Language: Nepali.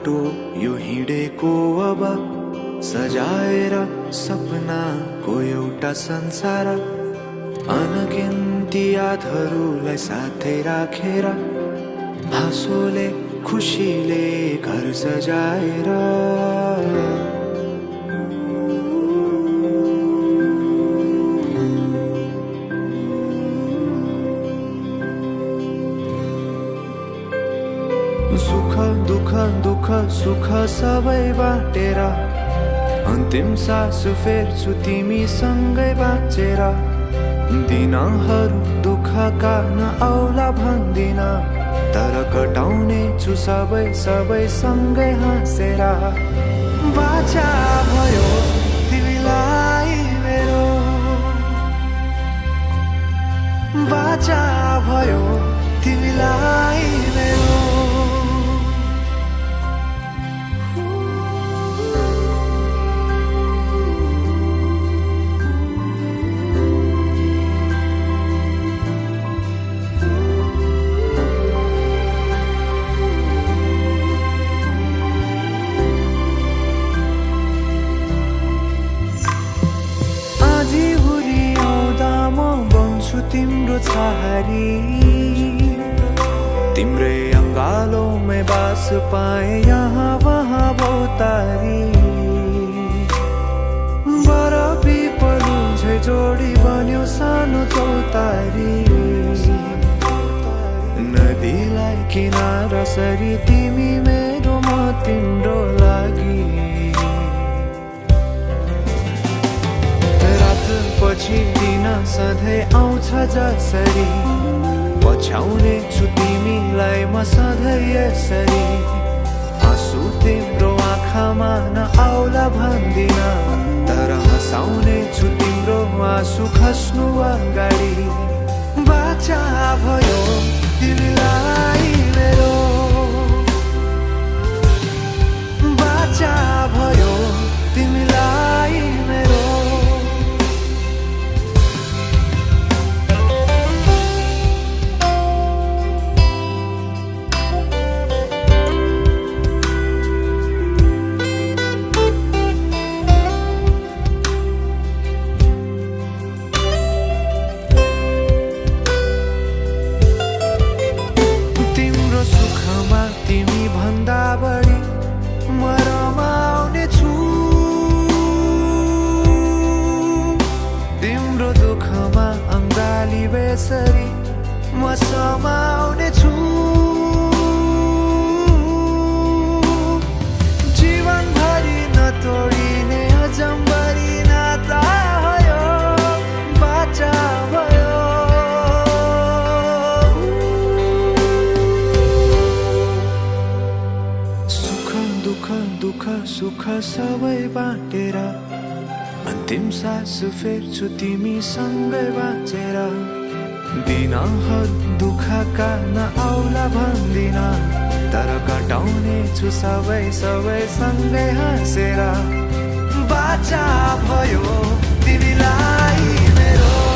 बाटो यो हिँडेको अब सजाएर सपनाको एउटा संसार अनगिन्ती यादहरूलाई साथै राखेर हाँसोले खुसीले घर सजाएर सुख दुःख दुःख सुख सबै बाटेर अन्तिम सास फेर्छु तिमीसँगै बाँचेर दिनहरू दुःखका नआउला भन्दिन तर कटाउने छु सबै सबै सँगै हाँसेर बाचा भयो तिमीलाई मेरो बाचा भयो तिमीलाई मेरो तिम्रो छहारी तिम्रै अङ्गालोमै बास पाए यहाँ वहाँ बहुतारी बरफी पलु झै जोडी बन्यो सानो चौतारी नदीलाई किनारा सरी तिमी मेरो म तिम्रो लागि पछि दिन सधैँ आउँछ जसरी पछ्याउने छु तिमीलाई म सधैँ यसरी आँसु तिम्रो आँखामा नआउला भन्दिन तर हँसाउने छु तिम्रो आँसु खस्नु अगाडि बाचा भयो तिमीलाई मेरो बाचा भयो तिमीलाई मेरो बेसरी म समाउने छु जीवनभरि नतोडिने अजम्बरी नाता भयो बाचा भयो सुख दुःख दुःख सुख सबै बाटेर अन्तिम सास फेर्छु तिमीसँगै बाँचेर दिनहरू दुःखका नआउला भन्दिन तर कटाउने छु सबै सबै सँगै हाँसेर बाचा भयो तिमीलाई मेरो